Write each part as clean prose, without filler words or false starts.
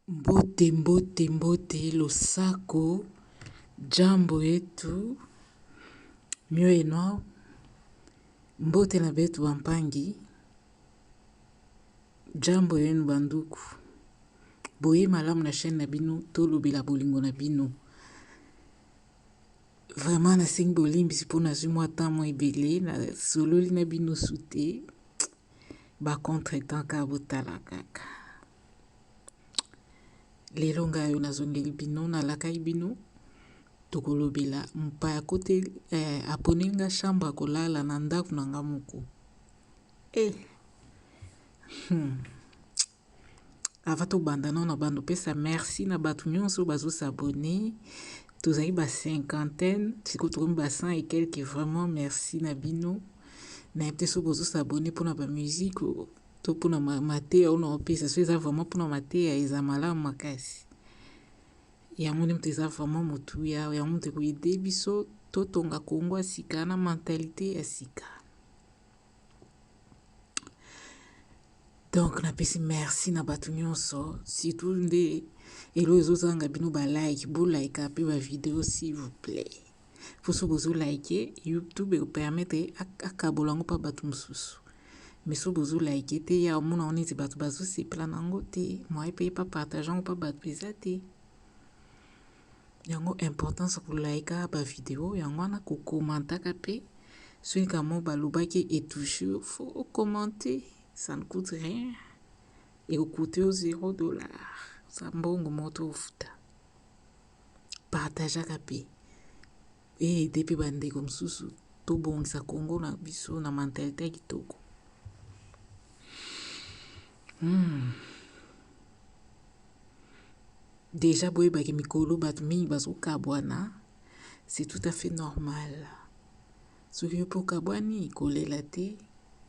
Mbote mbote mbote losako jambo yetu mioyo mbote na betu bampangi jambo yenu banduku boye malamu na chaîne na bino tolobela bolingo na bino. Vraiment nasengi bolimbisi mpo nazwi mwa temps mwa ebele nasololi na bino su te ba contretemps kaka botala kaka. Lelo ngai oyo nazongeli bino nalakaki bino tokolobela mopaya kote aponeli nga chambre ya kolala na ndako na nga moko. Avant tobanda nano na bando opesa merci na bato nyonso bazosabone. Tozali ba cinquantaine sikoyo tokomi ba 100 et quelques. Vraiment merci na bino. Nayebi te soki bozosabone mpona bamusike to mpona mateya oyo naopesa. So eza vraiment mpona mateya eza malamu makasi. Yango nde moto eza vraiment motuya, yango moto ekoyede biso totonga Kongo ya sika na mentalité ya sika. Donc napesi merci na bato nyonso, surtout nde elo ezozanga bino ba like, bolike mpe ba video s'il vous plaît. Po so bozolike YouTube ekopermettre akabola yango mpa bato mosusu. Mais so bozolike te ya omona ngo neti bato bazosepela na yango te, moyen mpe pa partage yango mpa bato eza te. Yango importance kolike ba video yango wana kokomantaka mpe soki kamo balobaki etouche faut commenter, ça ne coûte rien. Ekocoûte yo 0 $, sa mbongo moko ofuta. Partageaka mpe eyede mpe bandeko mosusu tobongisa Kongo na biso na mentalité ya kitoko. Déjà boyebaki mikolo bato mingi bazokabwana, c'est tout à fait normal. Soki yo mpe okabwani kolela te,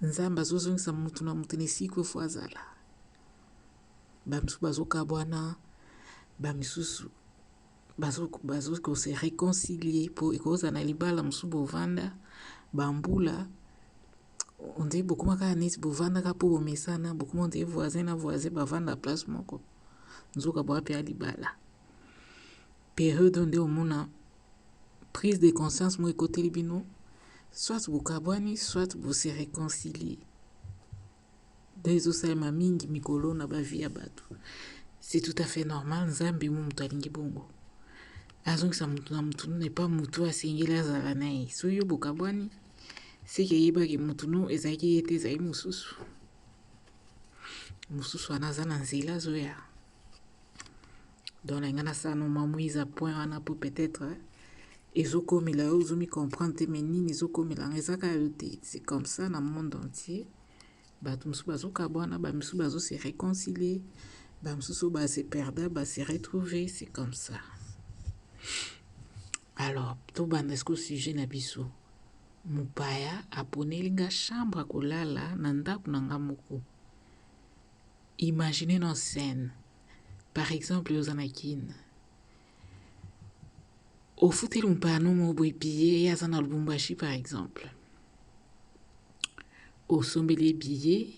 Nzambe azozongisa mutu na mutu na esika oyo fo azala. Bamisusu bazokabwana, bamisusu bazokose réconcilier mpo ekozala na libala mosusu bovanda bambula on dirait bokoma kaka neti bovandaka mpo bomesana, bokoma on dirait voisin na voisin bavanda place moko, nzoka boa mpe ya libala. Période oyo nde omona prise de conscience moko ekoteli bino, soit bokabwani soit bose réconcilier. Donc ezosalema mingi mikolo na bavie ya bato, c'est tout à fait normal. Nzambe mo moto alingi bongo, azongisa motu na motu epa motu asengeli azala na ye. Soki yo bokabwani seke eyebaki motu no ezalaki ye te, ezali mosusu. Mosusu wana aza na nzela azoya. Donc na ngai nasala no mwa mise à point wana po peut-être ezokomela yo ozomi comprendre te, mais nini ezokomela nga eza kaka yo te, c'est comme ça na monde entier. Bato mosusu bazokabwana, bamisusu bazose réconcilier, bamosusu base perdre, base retrouver, c'est comme ça. Alors tobanda sikoyo sujet na biso. Mopaya aponeli nga chambre ya kolala na ndako na nga moko. Imagine no scène, par exemple oza na Kine, ofuteli mopaya no moko boye billet, ye aza na Lubumbashi par exemple, osombeli ye billet,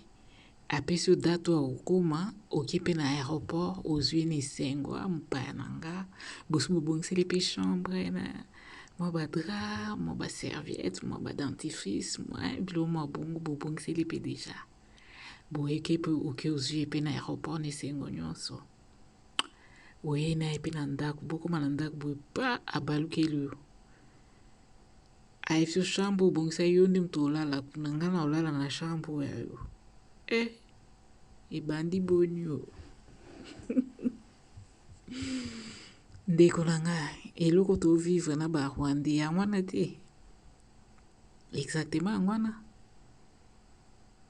apesi yo date oyo akokoma, oke mpe na aéroport ozwi ye na esengo, mopaya na nga bosi bobongiseli mpe chambre na mwa badrap, mwa baserviette, mwa badentifrice, mwa biloko mwa bongo bobongiseli mpe déjà. Boyeke mpe oke ozwi ye mpe na aéroport na esengo nyonso, oye na ye mpe na ndako, bokóma na ndako boye pa abalukeli yo, ayebisi yo chambre obongisa yo nde moto olala kuna, ngai na olala na chambre oyo ya yo. Ebandi boni o ndeko na ngai, eloko tovivre na barwandais yango wana te, exactement yango wana.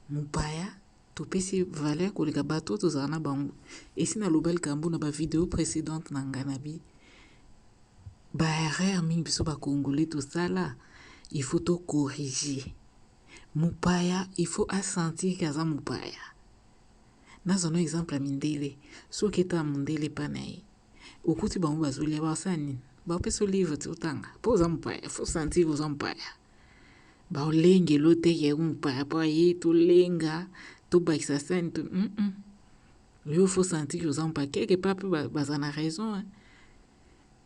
Mopaya topesi valeur koleka bato oyo tozala na bango. Esi naloba likambo na bavideo précédente na ngai na bi baerreur mingi biso bacongolais tosala, il faut tocorriger. Mopaya il faut asentir ke aza mopaya. Nazwa no exemple ya mindele. Soki eta mondele epa na ye okuti bango bazolia, basala nini? Bapesa livre ti otanga mpo oza mopaya, faut sentir oza mopaya. Baolengela te ke mopaya mpo aye tolenga tobakisa sani to. Yo faut sentir que oza mopaya. Quelque part mpe baza na raison, hein.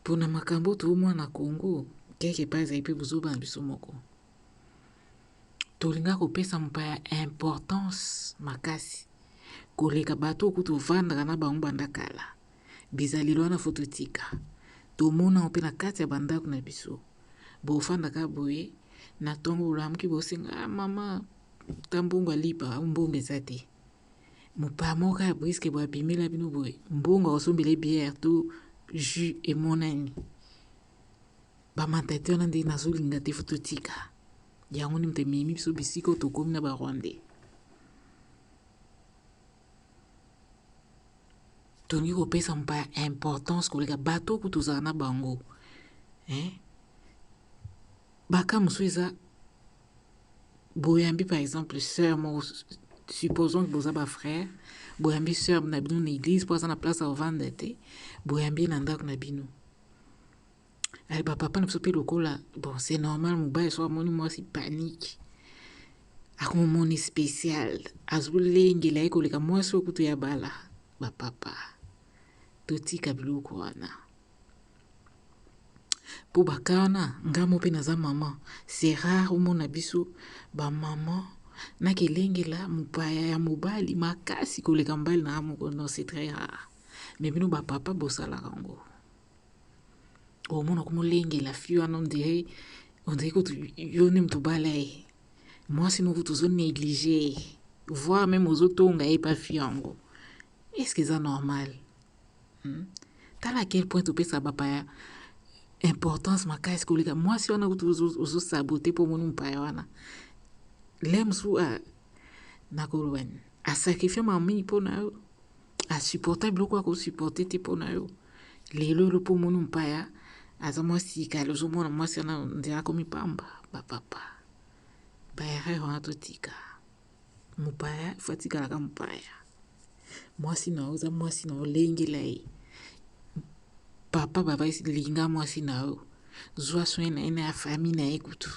Mpona makambo toomona na Congo, quelque part ezali mpe bozoba na biso moko. Tolinga kopesa mopaya importance makasi koleka bato oyo kutu ovandaka na bango banda kala. Bizaleli wana faut totika. Tomona yango mpe na kati ya bandako na biso. Bofandaka boye na ntongo, bolamuki, bosenga: "Ah, mama, ta mbongo alipa." Mbongo eza te. Mopaya moko ya brusque boye abimela bino boye, mbongo akosombela bière to jus emonani. Bamentalité wana nde nazolinga te, faut totika yango. Nde moto ememi biso bisika oyo tokómi na Barwandais. Tolingi kopesa mopaya importance koleka bato oyo tozala na bango, hein? Baka mosusu eza boyambi par exemple sœur moko, supposons que boza bafrère, boyambi sœur na bino na église mpo aza na place ya kovanda te, boyambi ye na ndako na bino. Ale bapapa na biso mpe lokola, bon, c'est normal, mobali so amoni mwasi, panique, akomomoni spécial, azolengela ye koleka mwasi oyo kutu ya bala. Bapapa, totika biloko wana, mpo baka wana ngambo mpe naza mama. C'est rare omona biso bamama nakelengela mopaya ya mobali makasi koleka mobali na moko. Non, c'est très rare. Mais bino bapapa bosalaka yango. Omona komolengela fille wana, on dirait kutu yo nde moto obala ye. Mwasi no kutu ozonégliger ye, voire même ozotonga ye pa fille yango. Est ce que eza normal, Tala à quel point topesa bapaya importance makasi koleka mwasi wana kutu ozosaboter mpo omoni mopaya wana le mosusu nakoloba nini, asacrifier mama mingi mpo na yo, asupporter biloko akosupporter te mpo na yo. Lelo elo mpo omoni mopaya aza mwasi kala, ozomona mwasi wana nzela akomi pamba. Bapapa, baerreur wana totika. Mopaya faut atikalaka mopaya. Mwasi na yo eza mwasi na yo, olengela ye. Papa baba, linga mwasi na yo, zwa soin na ye na ya famille na ye kutu.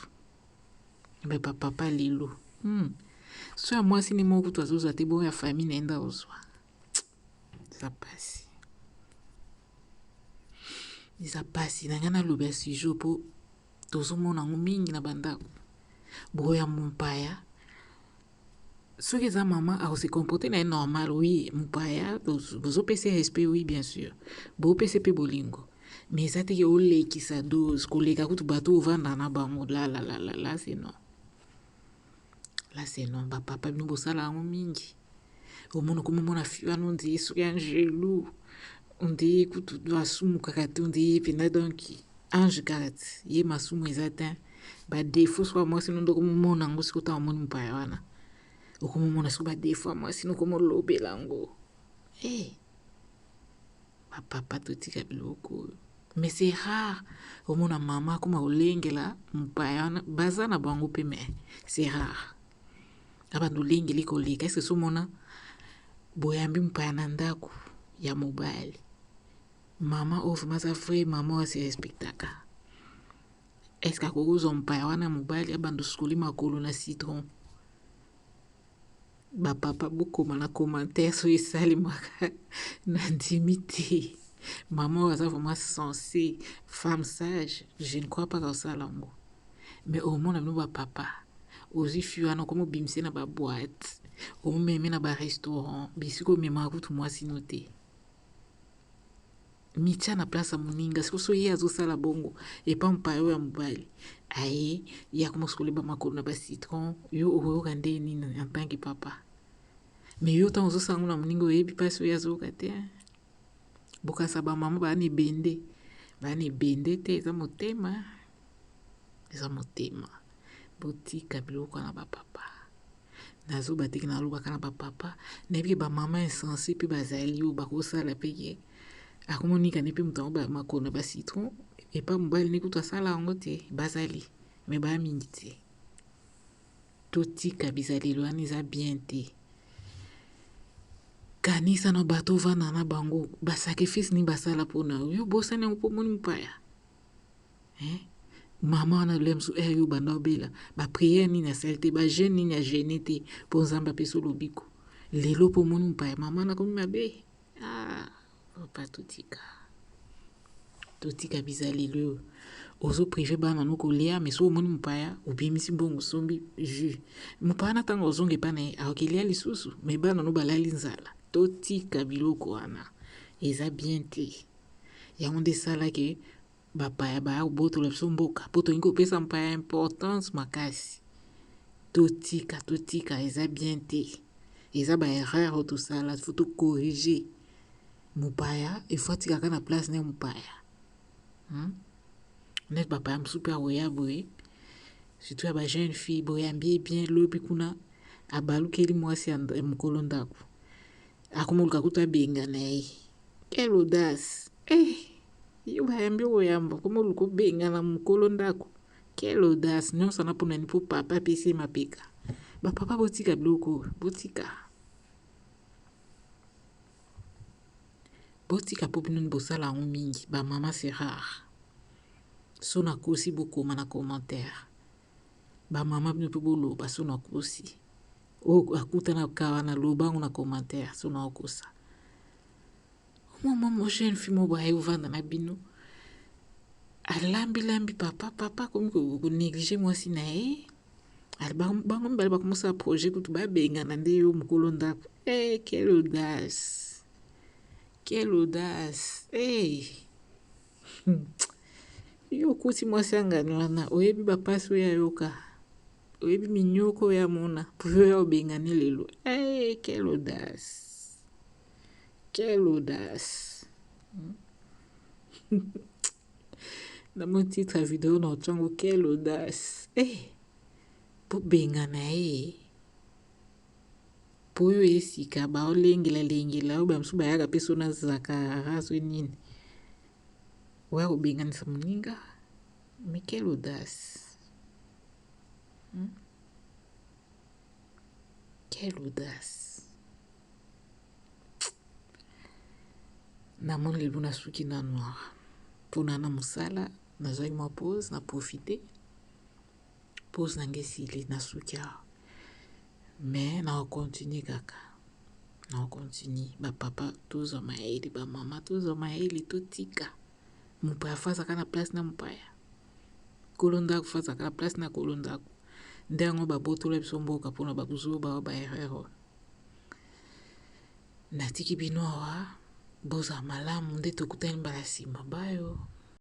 Me bapapa lelo, so ya mwasi ni moko kutu azozwa te, bongo ya famille na ye nde ozwa. Eza pasi, eza pasi na ngai naloba ya sujet, mpo tozomona yango mingi na bandako. Boya mopaya, soki eza mama, akose comporter na ye normal. Oui, mopaya bozopesa respect, oui, bien sûr, bopesa mpe bolingo, mais eza teke olekisa dose koleka kutu bato ovanda na bango. La la la la la, c'est non, là c'est non. Bapapa, bino bosala yango mingi. Omona komomona fille wana, on dirait soki angelu, on dirait kutu asumukaka te, on dirait mpenza donc ange kaka te, ye masumu eza te. Badéfauts soki mwasi no nde okomomona yango. Soki otanga omoni mopaya wana, okomomona soki badéfauts ya mwasi no, okomolobela yango. E bapapa, totika biloko oyo. Mais c'est rare omona mama akoma kolengela mopaya wana. Baza na bango mpe, mais c'est rare abanda olengeli koleka. Est-ce somona boyambi mopaya na ndako ya mobali, mama oyo vraiment aza vrai mama oyo ase respectaka, est-ce akoki kozwa mopaya wana mobali abanda osukoli makolo na citron? Bapapa, bokoma na commentaire so esalemaka. Nandimi te. Mama oyo aza vraiment sensé, femme sage, je ne crois pas kosala yango. Mais omona bino bapapa, ozwi fille wana, okoma obimise na baboîte, omeme na barestaurant, bisika omemaka kutu mwasi no te. Mitia na place ya moninga. Sikoyo so ye azosala bongo epa mopaya oyo ya mobali, aye ye akoma kosukola makolo na bacitron, yo okoyoka nde nini en tant que papa? Mais yo ntango ozosala yango na moninga, oyebi mpasi oyo azoyoka te. Bokasa bamama baa na ebende, baa na ebende te, eza motema, eza motema. Botika biloko wana, bapapa. Nazoba teke, nalobaka na bapapa. Nayebi ke bamama insensé mpe bazali oyo bakosala mpe ke akomonika ne mpe moto yango makolo na bacitron epa mobali ne kutu asala yango te. Bazali, mais baya mingi te. Totika bizaleli wana, eza bien te. Kanisa na bato ovanda na bango, basacrifice nini basala mpona yo, bosani yango mpo moni mopaya. Mama wana le mosusu ere yo banda obela, baprière nini asali te, bajeûne nini ajeûner te mpo Nzambe apesa lobiko. Lelo mpo omoni mopaya, mama nakomi mabe. Ah, papa totika. Totika bizaleli oyo. Ozo prive bana no kolia, mais soki omoni mopaya, obimisi mbongo osombi jus. Mopaya na ntango ozonga epai na ye, akoki lia lisusu, mais bana no balali nzala. Totika biloko wana. Eza bien te. Yango nde esalaki bapaya baya kobotola biso mboka mpo tolingi kopesa mopaya importance makasi. Totika, totika, eza bien te. Eza ba erreur oyo tosala, faut to corriger. Mopaya, il faut atikaka na place na mopaya. Neti bapaya mosusu mpe akoya boye, surtout ya ba jeune fille, boyambi ye bien, lobi kuna abalukeli mwasi ya mokolo ndako. Akomoluka kutu abengana ye. Quelle audace! Eh, yo bayambi okoyamba, okomoluka obengana mokolo ndako. Quelle audace! Nyonso wana mpona nini? Mpo papa apesi ye mapeka. Bapapa botika biloko oyo, botika. Botika mpo bino bosala yango mingi. Bamama c'est rare. So nakosi bokoma na commentaire. Bamama bino mpe boloba so nakosi. Oyo akutana ka wana loba yango na commentaire so nakosa. Mama mo jeune fille moko aye ovanda na bino. Alambi-lambi papa, papa akomi konéglige mwasi na ye. Bango mibale bakomosala projet kutu babengana nde yo mokolo ndako. Eh, quelle audace! Quelle audace! Eh! Yo okuti mwasi ya ngani wana, oyebi bapasi oyo ayoka, oyebi minyoko oyo amona, po yo ya obengani lelo. Eh, quelle audace! Quelle audace! Namoni titre ya video na otiango quelle audace! Eh, bobengana ye. Po oyo esika baolengela-lengela oyo bamosusu bayaka mpe so na zakara so nini. Oya kobenganisa moninga, mais quelle audace! Quelle audace! Namoni lelo nasuki nanu awa mpona na mosala nazwaki mwa pause na profite pause na ngai esili nasuki awa mais na continue kaka na continue bapapa tozwa mayele bamama tozwa mayele totika mopaya fo azalaka na place na mopaya kolo ndako fo azalaka na place na kolo ndako nde yango babotola biso mboka mpona bakozoba ba erreur oyo. Natiki bino awa bozala malamu nde tokutani mbala nsima bayo.